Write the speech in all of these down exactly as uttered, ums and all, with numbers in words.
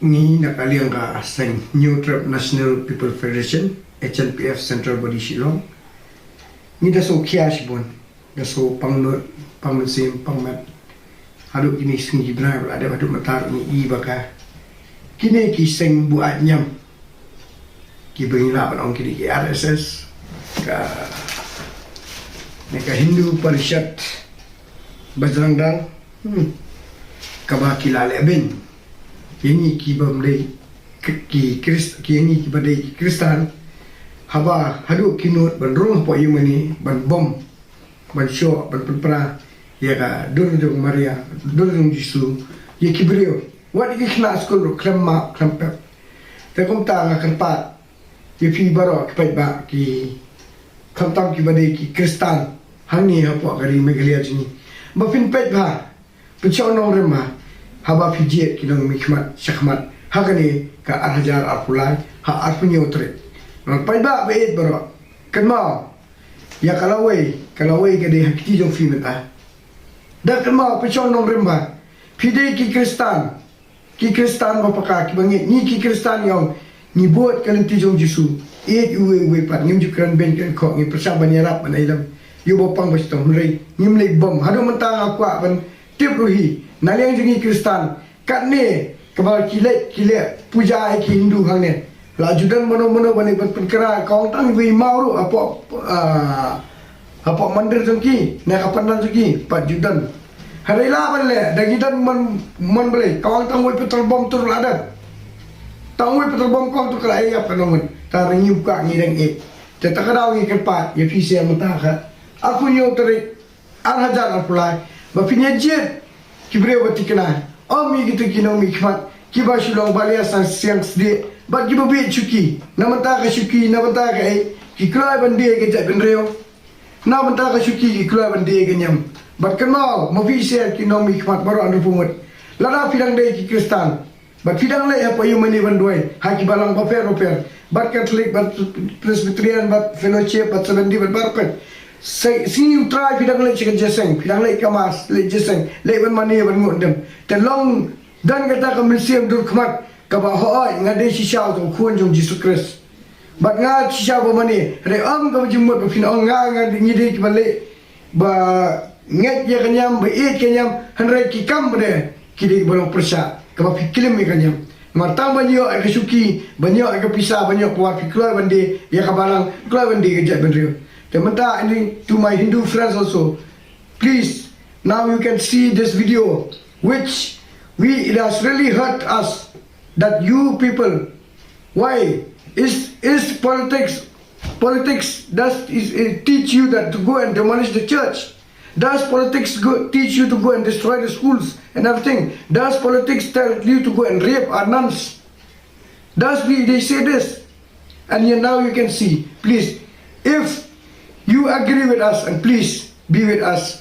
Ngi na ka liang ka seng Hynñiewtrep National People Federation, H N P F, Central Body Shillong. Ngi da sngewkhia shibun, da sngewpang nud, pang mynsiem, pang met. Haduh kine ki sngi ki bnai ba la dep haduh mynta ngi i ba ka kine ki seng buaid niam, kiba ngi lah ban ong kine ki R S S, ka, ne ka Hindu Parishad Bajrang Dal, hmm, kaba ki la leh beiñ ïa ngi kiba ym dei ki, ki Khrist, ïa ngi kiba dei ki Khristan, haba haduh ki nud ban rung hapoh ïingmane, ban bom, ban shoh, ban pynpra ïa ka dur jong Maria, dur jong Jisu, ïa ki briew, wat ïa ki khynnah skul ruh khlem map khlem pep. Te kumta nga kyrpad ïa phi baroh ki paidbah, ki, khamtam kiba dei ki Khristan hangne hapoh ka ri Meghalaya jong ngi, ba phin peit bha, pynshong nongrim bha haba phi jied ki nongmihkhmat shakhmat ha kane ka ar hajar arphew lai, ha arphew hynñiew tarik. Ngan paidbah ba ïeit baroh, kynmaw ïa ka lawei, ka lawei ka dei ha kti jong phi mynta. Da kynmaw, pynshong nongrim bha. Phi dei ki Khristan, ki Khristan ba paka, kiba ngeit, ngi ki Khristan ngi ong, ngi bud ka lynti jong Jisu. Ïeit uwei uwei pat, ngim ju kren beiñ kren khoh, ngi pyrshah ban ïarap ban ïalam ïa uba pang ba shitom, hynrei ngim leh bom. Haduh mynta nga kwah ban tip ruh hi, na liang jong ngi Khristan, katne kaba ki leh, ki leh puja ïa ki Hindu hangne, la ju don mano mano ba leh ban pynkhreh, ka ong tang iwei i maw ruh hapoh, ah, hapoh mandir jong ki, ne ka pandal jong ki, pat ju don. Hynrei lah ban leh, da ngi don mon, mon balei, ka ong tang wei petrol bomb tur la don. Tang wei petrol bomb, ka ong tur ka la ïap ka nongmut. Tang ngi ym kwah, ngi dang ïeit. Te ta ka daw ngi kyrpad ïa phi sha mynta ka arphew hynñiew tarik, ar hajar arphew lai, ba phin ïa jied ki briew ba thikna. Ym ïa kito ki nongmihkhmat kiba shu long balia siang sdieh bad kiba bieit shuki. Na bynta ka shuki, na bynta kaei, ki kloi ban die ka jaitbynriew. Na bynta ka shuki ki kloi ban die ka niam. Bad kynmaw, ma phi sha ki nongmihkhmat baroh hynriewphew ngut, lada phi dang dei ki Khristan, bad phi dang leit hapoh ïingmane ban duwai ha ki balang bapher bapher, bad Katholik, bad Presbyterian, bad Fellowship, bad Seventh Day, bad baroh khoit. Sngi U Trai phi dang leit sha ka jingïaseng, phi dang leit ka Mass, leit jingïaseng, leit ban mane ban nguh ïa u Blei. Te long, don kata ka mynsiem dur khmat kaba, hooid, nga dei shisha uta u khun jong Jisu Khrist. Bad nga shisha ba mane, hynrei ym kaba jingmut ba phin ong nga, nga dei, ngi dei kiba leh, ba ngeit ïa ka niam, ba ïeit ka niam, hynrei ki kam ba dei, ki dei kiba long pyrshah, kaba phi klim ïa ka niam. Namar tang ban ïoh ïa ka shuki, ban ïoh ïa ka pisa, ban ïoh power, phi kloi ban die ïa ka balang, kloi ban die ka jaitbynriew. Te mynta, and to my Hindu friends also, please, now you can see this video, which we, it has really hurt us that you people, why is, is politics, politics does is, is teach you that to go and demolish the church? Does politics go, teach you to go and destroy the schools and everything? Does politics tell you to go and rape our nuns? Does we, they say this? And you, now you can see, please, if you agree with us, and please be with us,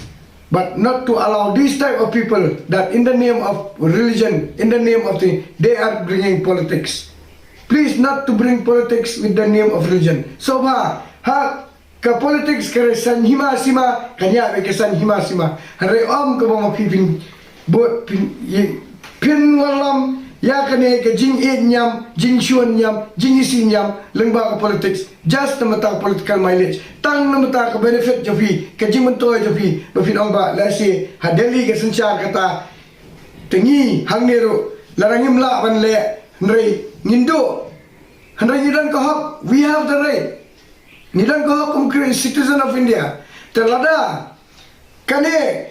but not to allow these type of people that in the name of religion, in the name of the, they are bringing politics. Please not to bring politics with the name of religion. So far, ha, ka politics ka rei saiñ hima sima, ka ñiah beit ka saiñ hima sima. Hynrei ym kaba ma phi phin bud, phin, ïa, phin wallam ïa kane ka jingïeit niam, jingshun niam, jingisih niam lyngba ka politics. Just na bynta ka political mileage, tang na bynta ka benefit jong phi, ka jingmyntoi jong phi, ba phin ong ba lehse ha Delhi ka synshar kata, te ngi hangne ruh lada ngim lah ban leh, hynrei ngin duh. Hynrei ngi don ka hok, we have the right. Ngi don ka hok kum ki citizen of India. Te lada kane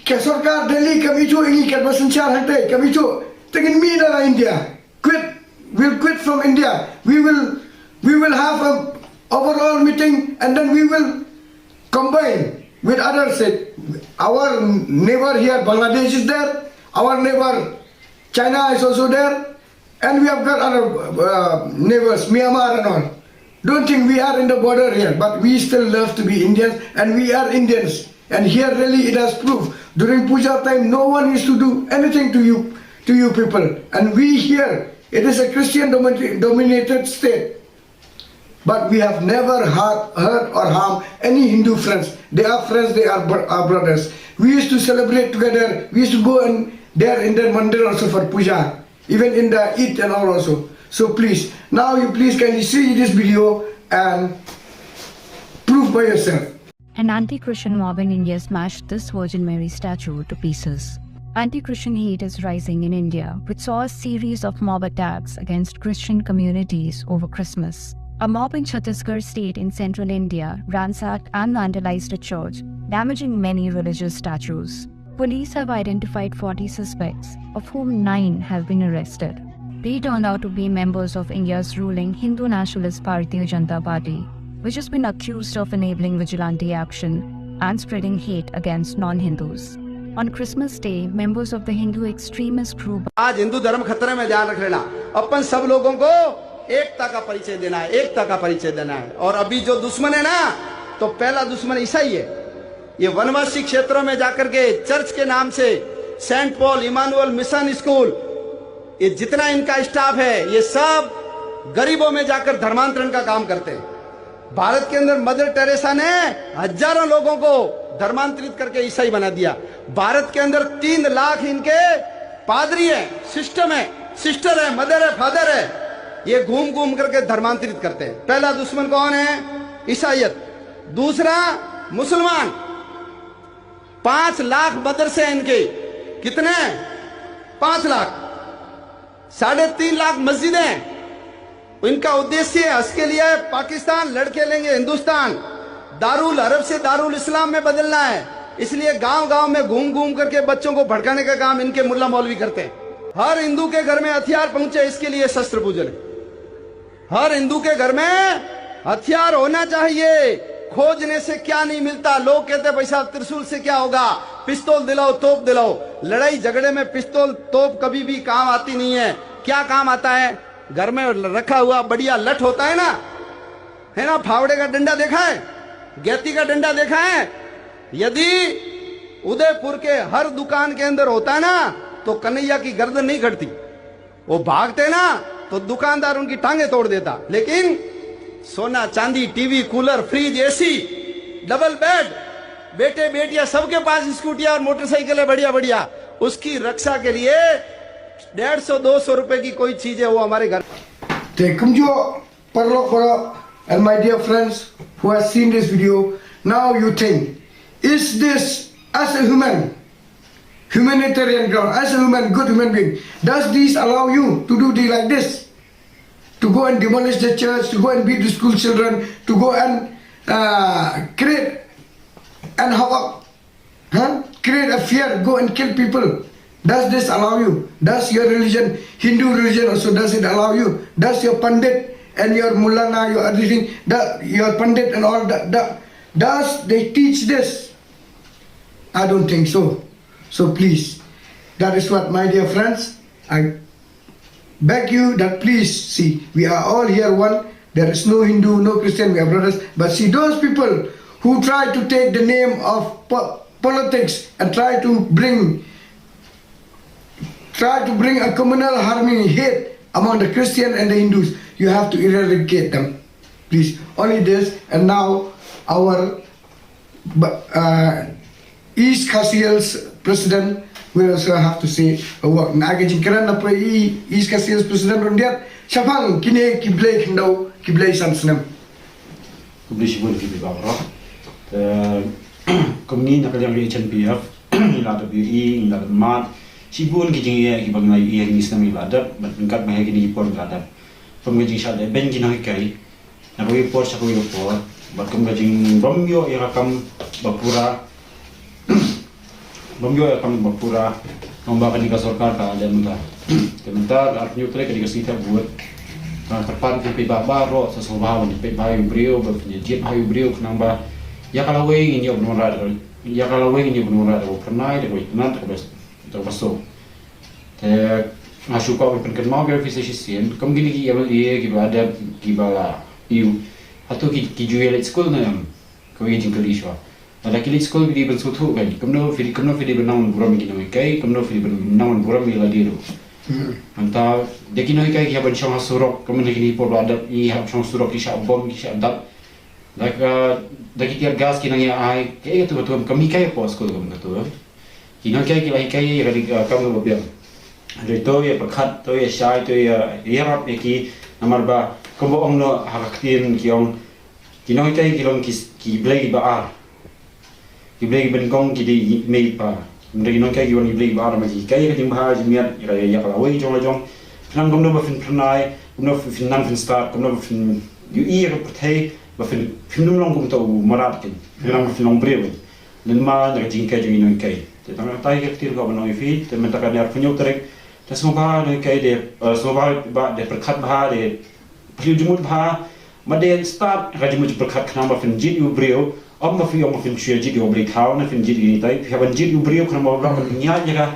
ka sorkar Delhi kam ithuh ïa ngi, katba synshar hangtei kam ithuh, te ngin mih na la India. Quit. We'll quit from India. We will, we will have a overall meeting and then we will combine with other state. Our neighbor here, Bangladesh is there. Our neighbor China is also there. And we have got other, uh, neighbors, Myanmar and all. Don't think we are in the border here, but we still love to be Indians, and we are Indians. And here really it has proved. During puja time, no one is to do anything to you, to you people. And we here, it is a Christian domin-, dominated state. But we have never hurt, hurt or harmed any Hindu friends. They are friends, they are br-, our brothers. We used to celebrate together. We used to go and there in the mandir also for puja. even in the Eid and all also. So please, now you please kindly see this video and prove by yourself. An anti-Christian mob in India smashed this Virgin Mary statue to pieces. Anti-Christian hate is rising in India, which saw a series of mob attacks against Christian communities over Christmas. A mob in Chhattisgarh state in central India ransacked and vandalized a church, damaging many religious statues. Police have identified forty suspects, of whom nine have been arrested. They turned out to be members of India's ruling Hindu nationalist Bharatiya Janata Party, which has been accused of enabling vigilante action and spreading hate against non-Hindus. On Christmas Day, members of the Hindu extremist group आज हिंदू धर्म खतरे में, ध्यान रख लेना। अपन सब लोगों को एकता का परिचय देना है, एकता का परिचय देना है। और अभी जो दुश्मन है ना, तो पहला दुश्मन ईसाई है। ये वनवासी क्षेत्रों में जाकर के चर्च के नाम से Saint Paul, Emmanuel mission school, ये जितना इनका स्टाफ है, ये सब गरीबों में जाकर धर्मांतरण का काम करते हैं। भारत के अंदर मदर टेरेसा ने हजारों लोगों को धर्मांतरित करके ईसाई बना दिया। भारत के अंदर तीन लाख इनके पादरी हैं, सिस्टम है, सिस्टर है, मदर है, फादर है, ये घूम घूम करके धर्मांतरित करते हैं। पहला दुश्मन कौन है? ईसाइत। दूसरा, मुसलमान। पांच लाख मदरसे हैं इनके। कितने? पांच लाख। साढ़े तीन लाख मस्जिदें। इनका उद्देश्य है, इसके लिए पाकिस्तान लड़के लेंगे हिंदुस्तान, दारुल अरब से दारुल इस्लाम में बदलना है। इसलिए गांव गांव में घूम घूम करके बच्चों को भड़काने का काम इनके मुल्ला मौलवी करते हैं। हर हिंदू के घर में हथियार पहुंचे, इसके लिए शस्त्र पूजन है। हर हिंदू के घर में हथियार होना चाहिए। खोजने से क्या नहीं मिलता। लोग कहते, भाई साहब, त्रिशूल से क्या होगा? पिस्तौल दिलाओ, तोप दिलाओ। लड़ाई झगड़े में पिस्तौल, तोप कभी भी काम आती नहीं है। क्या काम आता है? घर में रखा हुआ बढ़िया लठ होता है ना, है ना, फावड़े का डंडा देखा है, गैती का डंडा देखा है? यदि उदयपुर के हर दुकान के अंदर होता ना, तो कन्हैया की गर्दन नहीं कटती। वो भागते ना, तो दुकानदार उनकी टांगें तोड़ देता। लेकिन सोना, चांदी, TV, cooler, fridge, AC, double bed, बेटे बेटियां सबके पास स्कूटियां और मोटरसाइकिल है बढ़िया बढ़िया। उसकी रक्षा के लिए डेढ़ सौ दो सौ रुपए की कोई चीज है, वो हमारे घर। Te kumjuh, paralok baroh, and my dear friends who have seen this video, now you think, is this, as a human, humanitarian ground, as a human, good human being, does this allow you to do the, like this? To go and demolish the church, to go and beat the school children, to go and uh, create and havoc, huh? Create a fear, go and kill people. Does this allow you? Does your religion, Hindu religion also, does it allow you? Does your pandit and your mulana, your everything, the, your pandit and all, the, the, does they teach this? I don't think so. So please, that is what, my dear friends, I beg you that please see, we are all here one. There is no Hindu, no Christian, we are brothers. But see, those people who try to take the name of po- politics and try to bring try to bring a communal harmony, hate among the Christian and the Hindus, you have to eradicate them. Please, only this. And now our but, uh, East Khasi Hills President will also have to say a word. Nga ka jingkren na poi East Khasi Hills President Rundiat, shaphang kine ki blei khyndew, ki blei san snem. Khublei shibun ki bibak roh. Te, kum ngi na ka liang H N P F, ngi la da biri, ngi la da mat. Shibun ki jingeh ki ba ngi la ïohi ha kine ki snem ngi la dep, bad ryngkat ma ha kine ki por ngi la dep. Kum ka jingshah dep, ban ki nang kai. Na kawei ka por sha kawei ka por, bad kum ka jingbym ïoh ïa ka kam ba pura, bym ïoh ïa ka kam ba pura, kumba kane ka sorkar ka leh mynta. Te mynta ka arphew tarik kane ka sngi Feb bud. Ka kyrpad ki peit ba baroh sa sngewbha ban peit bha ïa u briew, ban pynïaid bha ïa u briew khnang ba ïa ka lawei ngin ïoh ban wanrah, ïa ka lawei ngin ïoh ban wanrah da kaba phyrnai, da kaba itynnad, da kaba, da kaba suk. Te nga shu kwah ban pynkynmaw ïa phi sa shisien, kum kine ki M L A kiba la dep, kiba la ïoh, hato ki, ki ju ïaleit skul ne em? Kawei ka jingkylli shuwa. Lada ki leit skul ki dei ban sngewthuh kein. Kumno phi, kumno phi dei ban nang ban burom ïa ki nonghikai, kumno phi dei ban nang ban burom ïa lade ruh. Mynta da ki nonghikai ki hap ban shong ha surok, kumno kine ki por ba la dep ki hap shong surok, ki shah bom, ki shah dap. Da ka, da ki tear gas ki nang ïa ai, kaei katu katu kam hikai hapoh skul kam katu. Ki nonghikai ki la hikai ïa ka dei ka kam kaba biang. Hynrei to ïa pyrkhat, to ïa shai, to ïa ïarap ïa ki, namar ba kumba ong noh ha ka ktien ki ong, ki nonghikai ki long ki, ki blei ba ar. Ki blei ba nyngkong ki dei i mei i pa. Hynrei ki nonghikai ki wan ki blei ba ar, namar ki hikai ïa ka jingbha jingmiat, ïa ka, ïa ka lawei jong la jong. Khnang kumno ba phin phyrnai, kumno ba phin nang phin stad, kumno ba phin ïohi ïa ka pyrthei, ba phin, phin ym long kum uta u mrad kein. Khnang ba phin long briew. Lem ma na ka jinghikai jong ki nonghikai. Te tang katai ka ktien kaba nong ïa phi, te mynta ka arphew hynñiew tarik, te sngewbha nonghikai de, eh, sngewbha ba de pyrkhat bha, de pyrkhat jingmut bha, ma de stad ka jingmut jingpyrkhat khnang ba phin jied ïa u briew, ym ba phi ong ba phin shu ïa jied ïa u blei thaw, ne phin jied ïa ngi tai, phi hap ban jied ïa u briew khnang ba u briew ban ïaid ïa ka,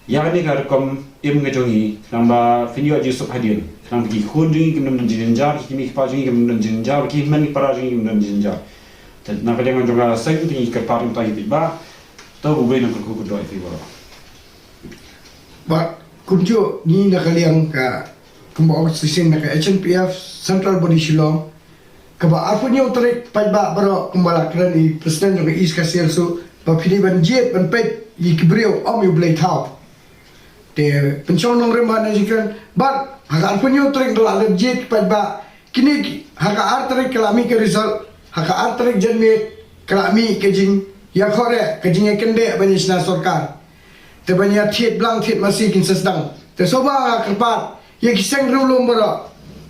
ïa kane ka rukom im ka jong ngi, khnang ba phin ïoh jingsuk hadien, khnang ba ki khun jong ngi kim don jingjynjar, ki kmie ki kpa jong ngi kim don jingjynjar, ki hynmen ki para jong ngi kim don jingjynjar. Te na ka liang jong ka seng te ngi kyrpad ïa ngi paidbah, to U Blei un kyrkhu kyrdoh ïa phi baroh. Bad kumjuh ngi na ka liang ka, kumba ong shisien na ka H N P F Central Body Shillong, kaba arphew hynñiew tarik paidbah baroh, kumba la kren i President jong ka East Khasi Hills Sud, ba phi dei ban jied ban peit ïa ki briew, ym ïa u blei thaw. Te pynshong nongrim bha na jingkren, bad ha ka arphew hynñiew tarik la leit jied paidbah, kine ki, ha ka ar tarik ka la mih ka result, ha ka ar tarik janmiet ka la mih ka jingïakhohreh, ka jingïakyndeh ban ïa shna sorkar. Te ban ïa thied blang thied masi kin sa sdang. Te sngewbha nga kyrpad ïa ki seng riewlum baroh,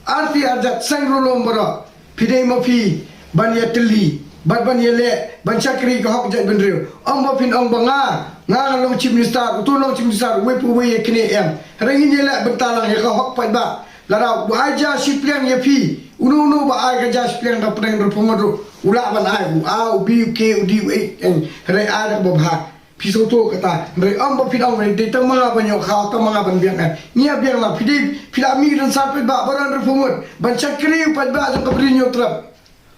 arti arjat seng riewlum baroh, phi dei ma phi ban ïa tylli bad ban ïa leh ban shakri ka hok jaitbynriew. Ym ba phin ong ba nga, nga ngan long Chief Minister, uto long Chief Minister, uwei pa uwei ïa kine, em. Hynrei ngin ïa leh bynta lang ïa ka hok paidbah. Lada u ai ja shi pliang ïa phi, uno uno ba ai ka ja shi pliang da pdeng da pynmut ruh u lah ban ai, u A, u B, u K, u D, u E, em. Hynrei ai da kaba bha. Phi sngewthuh kata, hynrei ym ba phin ong, hynrei dei tang ma nga ban ïoh khaw, tang ma nga ban biang, eh. Ngi ïa biang lang, phi dei, phi la mih don sa paidbah baroh hynriewphew ngut ban shakri u paidbah jong ka Bri Hynñiewtrep.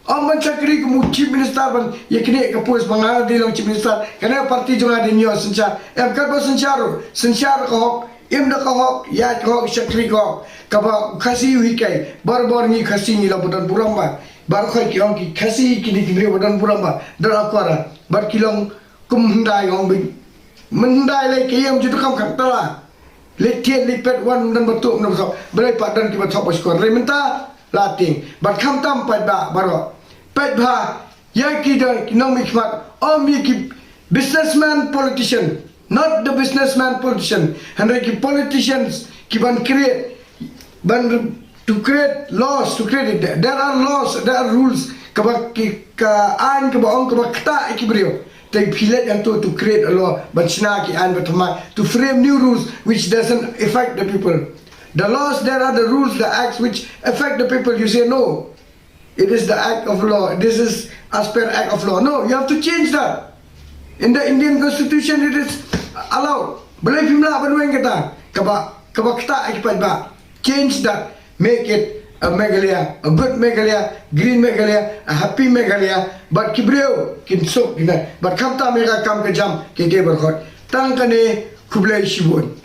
Ym ban shakri kum u Chief Minister ban ïa kine ka post ba nga dei long Chief Minister, kane ka party jong nga dei ñiew synshar. Em, katba synshar ruh, synshar ka hok, im da ka hok, ïaid ka hok, shakri ka hok. Kaba u Khasi u hikai, barabor ngi Khasi ngi long ba don burom bha. Baroh khoit ki ong ki Khasi ki dei ki briew ba don burom bha, don akor bha. Bad ki long kum hyndai ong beit. Mynhyndai lei ka ïam ju da kam khang tala. Leit thied leit peit wan ym don ba tuh ym don ba thok. Balei pat don kiba thok ba shukor. Hynrei mynta la tieng. Bad khamtam paidbah baroh. Peit bha ïa ki da ki nongmihkhmat. Ym ïa ki businessman politician. Not the businessman politician. Hynrei ki politicians ki ban create, ban to create laws, to create it. There are laws, there are rules. Kaba ki, ka aiñ kaba ong kaba ktah ïa ki briew. Te phi leit hangto to create a law, ban shna ki aiñ ba thymmai, to frame new rules which doesn't affect the people. The laws, there are the rules, the acts which affect the people. You say no. It is the act of law. This is as per act of law. No, you have to change that. In the Indian Constitution, it is allowed. Balei phim lah ban weng kata? Kaba, kaba ktah ïa ki paidbah. Change that. Make it a Meghalaya, a good Meghalaya, green Meghalaya, a happy Meghalaya. Bad ki briew kin suk kin. Bad khamtam ïa ka kam ka jam ki ki baroh khoit. Tang kane, khublei shibun.